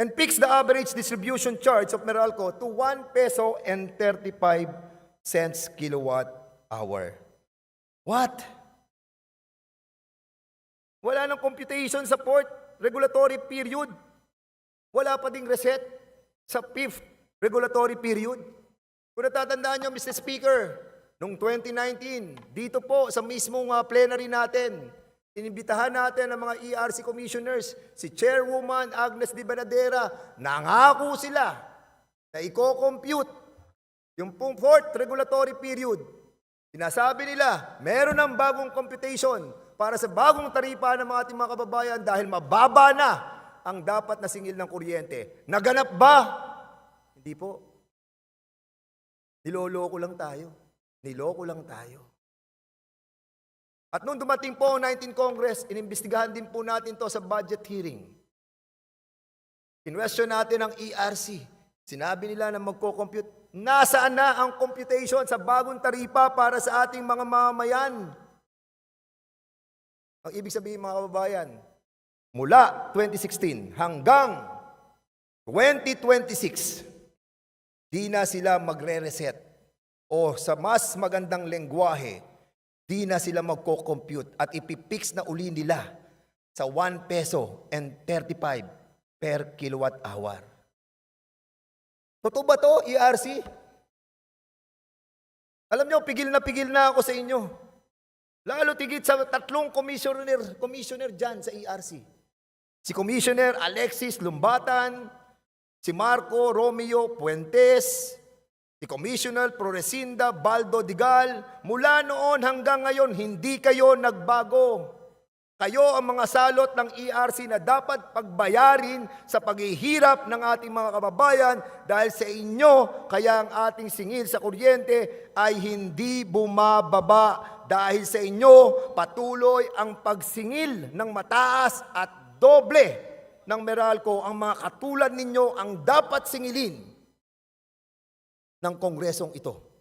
and fix the average distribution charge of Meralco to 1 peso and 35 cents kilowatt hour. What? Wala nang computation sa fourth regulatory period. Wala pa ding reset sa fifth regulatory period. Kung natatandaan nyo, Mr. Speaker, noong 2019, dito po sa mismong plenary natin, inimbitahan natin ang mga ERC commissioners, si Chairwoman Agnes de Banadera, nangako sila na i-compute yung pong fourth regulatory period. Sinasabi nila, meron ng bagong computation para sa bagong taripa ng mga ating mga kababayan dahil mababa na ang dapat na singil ng kuryente. Naganap ba? Hindi po. Niloloko lang tayo. Niloko lang tayo. At nung dumating po ang 19th Congress, inimbestigahan din po natin to sa budget hearing. Kinwestiyon natin ang ERC. Sinabi nila na magko-compute. Nasaan na ang computation sa bagong taripa para sa ating mga mamamayan? Ang ibig sabihin mga kababayan, mula 2016 hanggang 2026, di na sila magre-reset. O sa mas magandang lengguwahe, di na sila magko-compute at ipipix na uli nila sa 1 peso and 35 per kilowatt hour. Totoo ba to, ERC? Alam nyo, pigil na ako sa inyo. Lalo tigit sa tatlong commissioner dyan sa ERC. Si Commissioner Alexis Lumbatan, si Marco Romeo Puentes, si Commissioner Florecinda Baldo Digal. Mula noon hanggang ngayon, hindi kayo nagbago. Kayo ang mga salot ng ERC na dapat pagbayarin sa paghihirap ng ating mga kababayan dahil sa inyo, kaya ang ating singil sa kuryente ay hindi bumababa. Dahil sa inyo, patuloy ang pagsingil ng mataas at doble ng Meralco. Ang mga katulad ninyo ang dapat singilin ng kongresong ito.